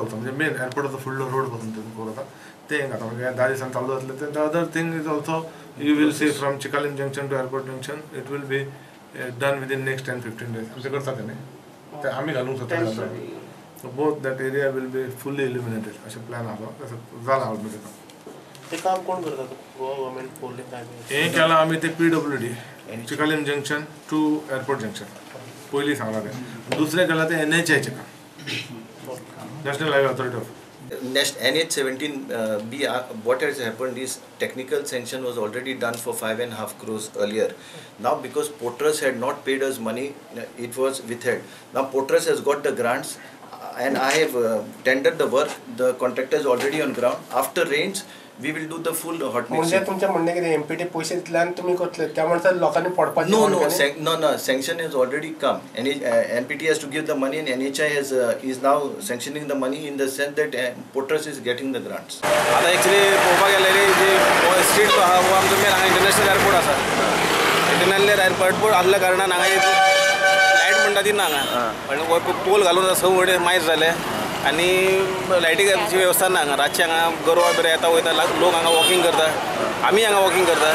चलता म्हणजे मेन एअरपोर्टाचो फुडलो रोड पासून ते करता ते एक आतां म्हणजे 10 दिसान चालू जातलें. The other thing is also you will see from Chicalim junction to airport junction it will be done within next 10-15 days. आमचे करता ते न्ही ते आमी घालूंक शकता. So both that area will be fully illuminated अशें प्लॅन आसा तसो जाला ऑलरेडी काम. ते काम कोण करता? गोवा गव्हर्मेंट पोल हें केलां आमी ते PWD Chicalim junction to airport junction पयलीं सांगलां तें. दुसरें केलां तें NHAचें काम, national highway authority of NH 17B. What has happened is technical sanction was already done for 5.5 crores earlier. Now because Portress had not paid us money, it was withheld. Now Portress has got the grants and I have tendered the work. The contractor is already on ground. After rains, we will do the full hot mixing. म्हणजे तुमचे म्हणणे कितें MPT पैसे दितले आनी तुमी करतले त्या म्हणसर लोकांनी पडपाचें? No, no, no, no. Sanction has already come. NPT has to give the money and NHI has is now sanctioning the money in the sense that Portress is getting the grants. आता actually पळोवपाक गेल्यार जी street जो आहा हो आमचो main हांगा international airport आसा. इंटरनॅशनल एअरपोर्ट आसल्या कारणान हांगा लायट म्हणटा ती ना हांगा पोल घालून 6 वडे मायज जाले आनी लायटीची वेवस्था ना हांगा. रातचे हांगा गोरवां बरें येता वयता, लोक हांगा वॉकिंग करता, आमी हांगा वॉकिंग करता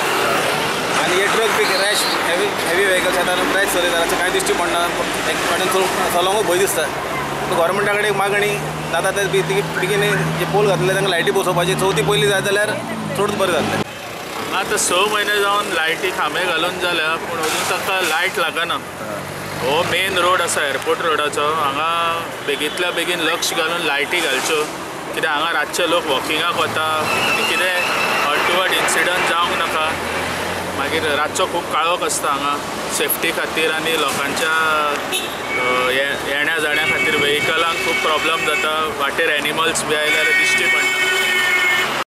आनी हे ट्रक बी रॅश हेवी हेवी व्हेकल्स येता रॅश चलयता, रातचे कांय दिश्टी पडना, एक वाटेन चलोवंक भंय दिसता. गव्हर्मेंटा कडेन एक मागणी जाता ते बेगीन जे पोल घातले तांकां लायटी बसोवपाची चवथी पयली जाय जाल्यार चडूच बरें जातलें. हांगा आतां 6 म्हयने जावन लायटी खांबे घालून जाल्या पूण अजून तांकां लायट लागना. हो मेन रोड आसा एअरपोर्ट रोडाचो, हांगा बेगींतल्या बेगीन लक्ष घालून लायटी घालच्यो कित्याक हांगा रातचे लोक वॉकिंगाक वता आनी कितें हट टू हट इन्सिडंट जावंक नाका. मागीर रातचो खूब काळोख आसता हांगा, सेफ्टी खातीर आनी लोकांच्या येण्या जाण्या खातीर व्हेकलांक खूब प्रॉब्लम जाता. वाटेर एनिमल्स बी आयल्यार दिश्टी पडटा.